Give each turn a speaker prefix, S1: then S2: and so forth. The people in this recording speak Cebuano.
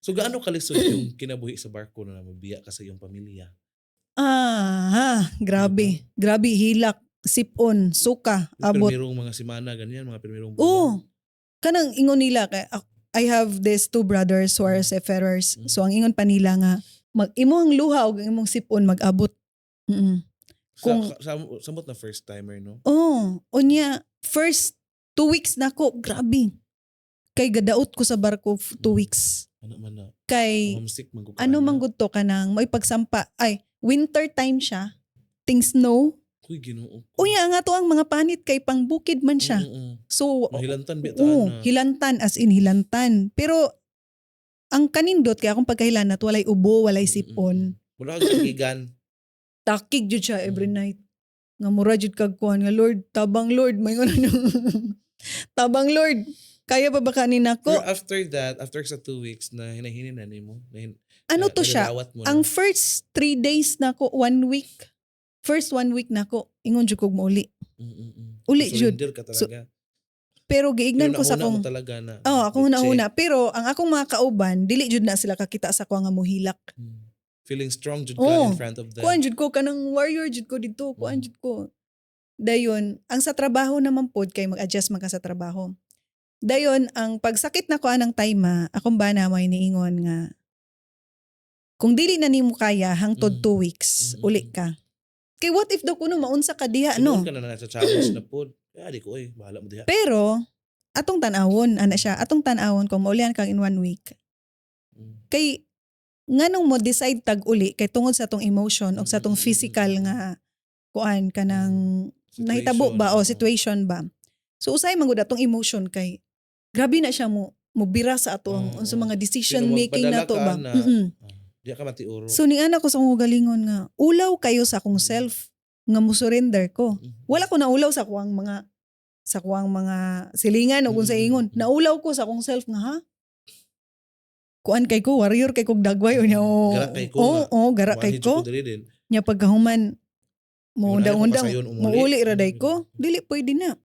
S1: So gaano kalisod yung kinabuhi sa barko na mabiya ka sa iyong pamilya?
S2: Ah, ha, grabe. Grabe, hilak, sipon, suka,
S1: Yung
S2: abot.
S1: Primerong mga semana, ganyan, mga primerong bulan.
S2: Oo. Kanang ingon nila kay I have these two brothers who are seafarers. So ang ingon pa nila nga mag imong luha og ang imong sipon mag-abot.
S1: Sa, samot na first timer, no?
S2: Oh, unya first 2 weeks nako, grabe. Kay gadaot ko sa barko 2 weeks.
S1: Ano man na?
S2: Kay
S1: Homesick man ko ka
S2: ano
S1: na.
S2: Man gud to, kanang may pagsampa ay winter time siya. Ting snow.
S1: Uy, Ginoo ko.
S2: Unya nga to ang mga panit kay pangbukid man siya. So
S1: Mahilantan biya
S2: oo,
S1: na.
S2: Hilantan, as in hilantan. Pero ang kanindot kay akong pagkahilanat, walay ubo, walay sipon.
S1: Wala kang kagigan.
S2: Takig jud siya every night. Nga mura jud kag kuan nga, "Lord, tabang Lord," may ngono, "Tabang Lord. Kaya pa ba kanin nako?"
S1: Pero after that, after sa 2 weeks na hinahinin na nimo,
S2: Ano
S1: na,
S2: to siya?
S1: nadalawat mo na.
S2: Ang first 3 days nako, one week. First one week nako, ingon jud kog mouli. Uli jud.
S1: Surrender ka talaga.
S2: Pero giignan
S1: Pero
S2: ko sa
S1: nahuna
S2: akong
S1: mo talaga na.
S2: Oh, akong
S1: check.
S2: nahuna. Pero ang akong mga kauban, dili jud na sila kakita sa ko nga muhilak.
S1: Feeling strong jud ka
S2: Oo.
S1: In front of them.
S2: Kuan jud ko, kanang warrior jud ko dito, kuan jud ko. Dayon, ang sa trabaho naman pod kay mag-adjust man ka sa trabaho. Dayon, ang pagsakit na ko anang time, akong bana may niingon nga kung dili na nimo kaya hangtod 2 weeks, uli ka. Kay what if daw kuno maunsa ka diha, no?
S1: Siguro ka na nasa challenge na pod. Ah, di ko eh. Bahala mo diha.
S2: Pero atong tan-awon ana siya, atong tan-awon kung maulian kang in one week. Kay nganong mo decide tag uli kay tungod sa atong emotion o sa atong physical nga kuan, kanang nahitabo ba o
S1: Situation, oo.
S2: Situation ba. So usay man gud atong emotion kay grabe na siya mo mobira sa atong
S1: Oo.
S2: unsa mga decision
S1: Pero
S2: making
S1: magpadala
S2: nato
S1: ka
S2: ba.
S1: na, ah, di ka matiuro.
S2: So ni ana ko sa akong galingon nga ulaw kayo sa akong self nga mo surrender ko. Wala ko naulaw sa kuang mga silingan o kung sa ingon. Naulaw ko sa akong self nga, ha, kuan kay ko, warrior kay kog dagway unya o.
S1: Gara kay ko
S2: Oo,
S1: nga.
S2: oh, gara kay
S1: Kuan
S2: ko.
S1: ko diri din.
S2: Nya pagkahuman mo
S1: Yun, ayaw ko
S2: undang-undang
S1: kasayon umuli.
S2: muuli ra day ko. Dili pwede na.